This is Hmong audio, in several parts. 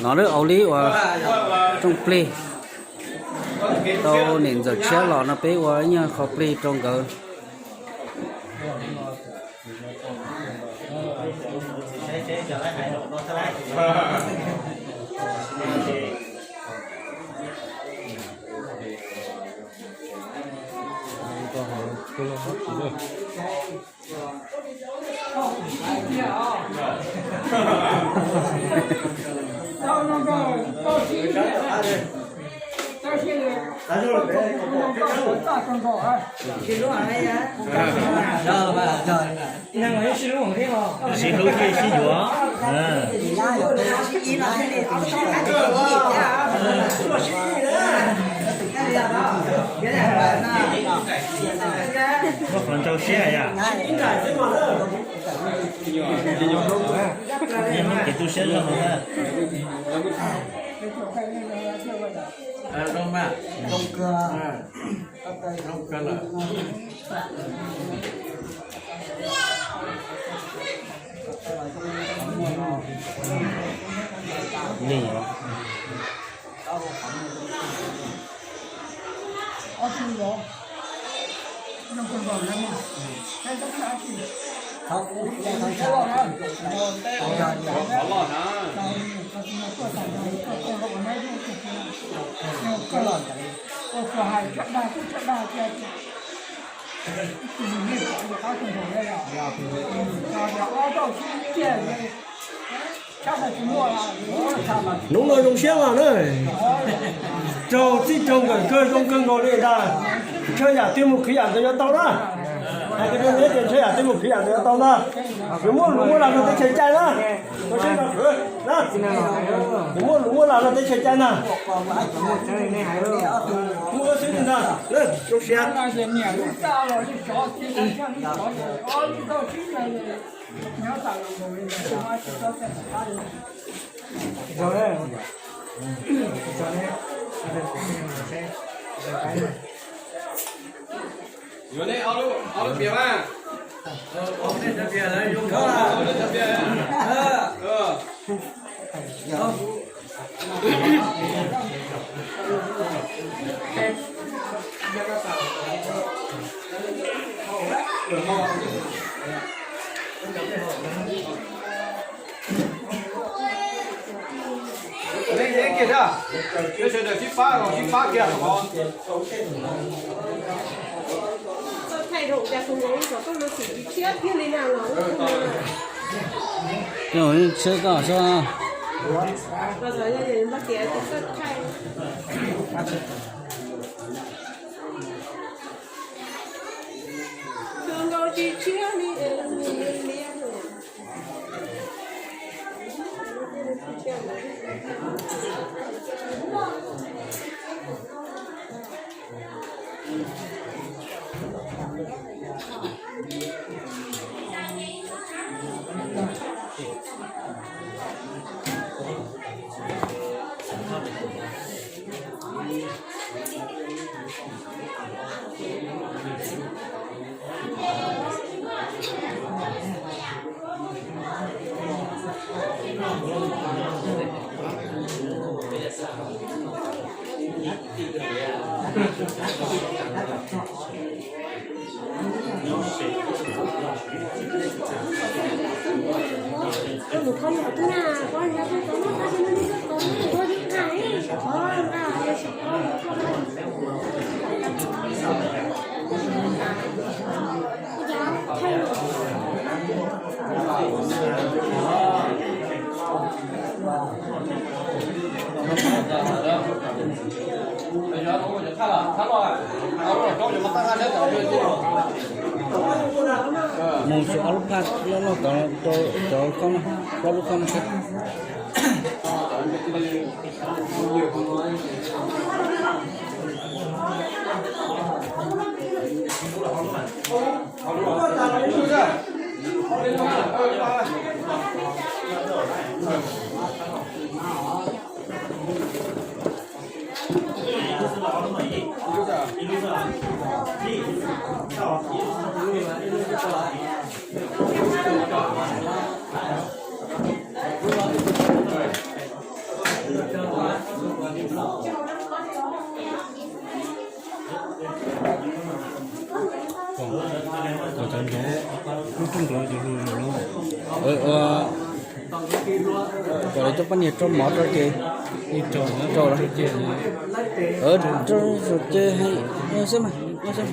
No lawm, ua li uas rooj plig tau niam ntxawm tshiab los no peb ua ib nyuag qho plig rau nkawd. Sib hlub thiaj sib yuav. Muaj qhov ntsaug siab yom. Muaj kev tu siab zoo na. Hnub no zoo siab mas na, raug txij raug nkawm kawg zoo kawg nkaus li ntag. Ntshe yam twg mus khwv yam ntawd yuav tau na. Hais tias neb tias ntshe yam twg mus khwv yam ntawd yuav tau ntag. Yuav muaj lus muaj las rau teb chaws cai na. Yuav muaj lus muaj las rau teb chaws cai na. Muaj xwb ntag, zoo siab. Yuav nej ob lub pias mas. Nej kiag thiab, nej sawv daws sib pab los sib pab kiag. Tsheb koj xwb. Mus xyuas ob lub phaj loj loj tod rau cov koj no, ob lub koj no thiab. Ua, kom lawv coj poj niam rau mov rau ces rau lawm. Rau ces xwb mas, xwb.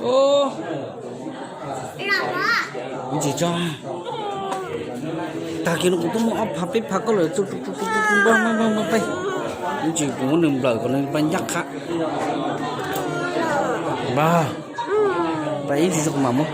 Ub, ntsis tso. Tag kis no kuv twb muaj ob phav peb phav koj lawm, npaj npaj npaj npaj. Ub, ntsis kuv muab nws nplawm kom nws pab ncaj qha. Npaj, pab ib ntsis tso kuv mam muab.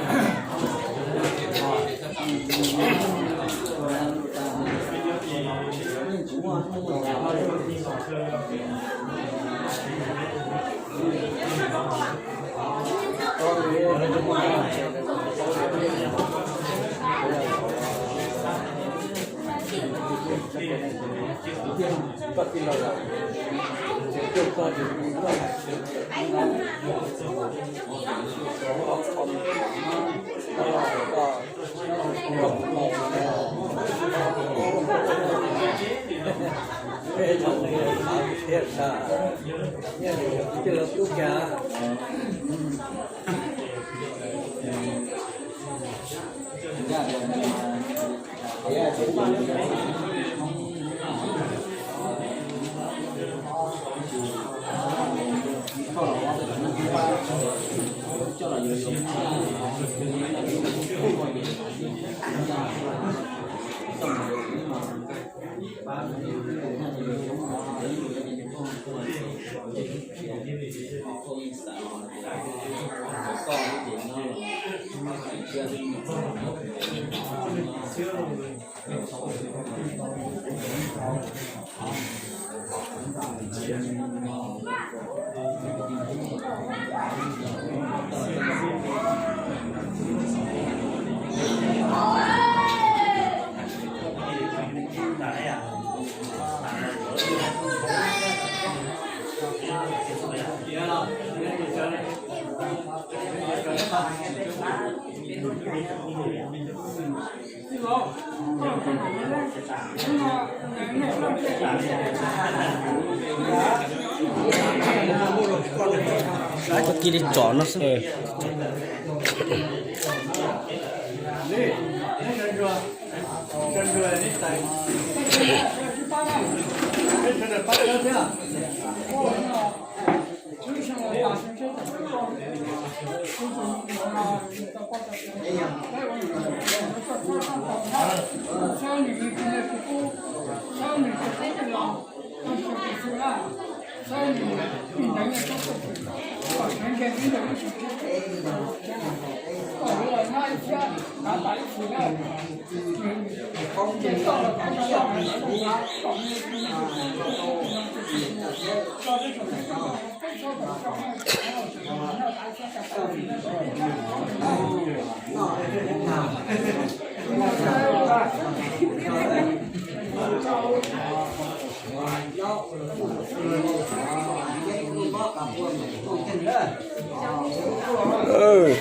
Koj cia li tsom no xwb.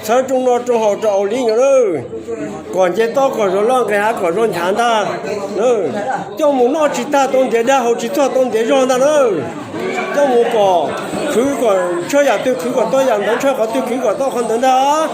Txhawb rooj noj rooj haus rau Au Lib no lawm. Kom nce toj kom zoo loj, nqis hav kom zoo nchav ntag. Coj mus noj tsis tag tau ntiav dag, haus tsis txog tau ntiav zog ntag na. Coj mus kom khwv kom tshuaj yam twg khwv kom tau yam ntawd, tshuaj qhov twg khwv kom tau qhov ntawd ntag.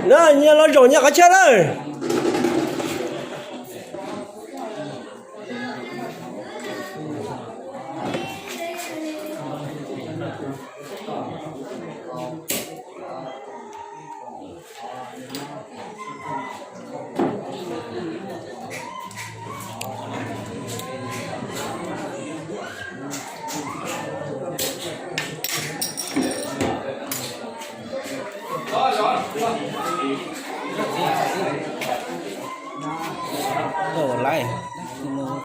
Na, nyias los zaum nyias qhov chaw lawm.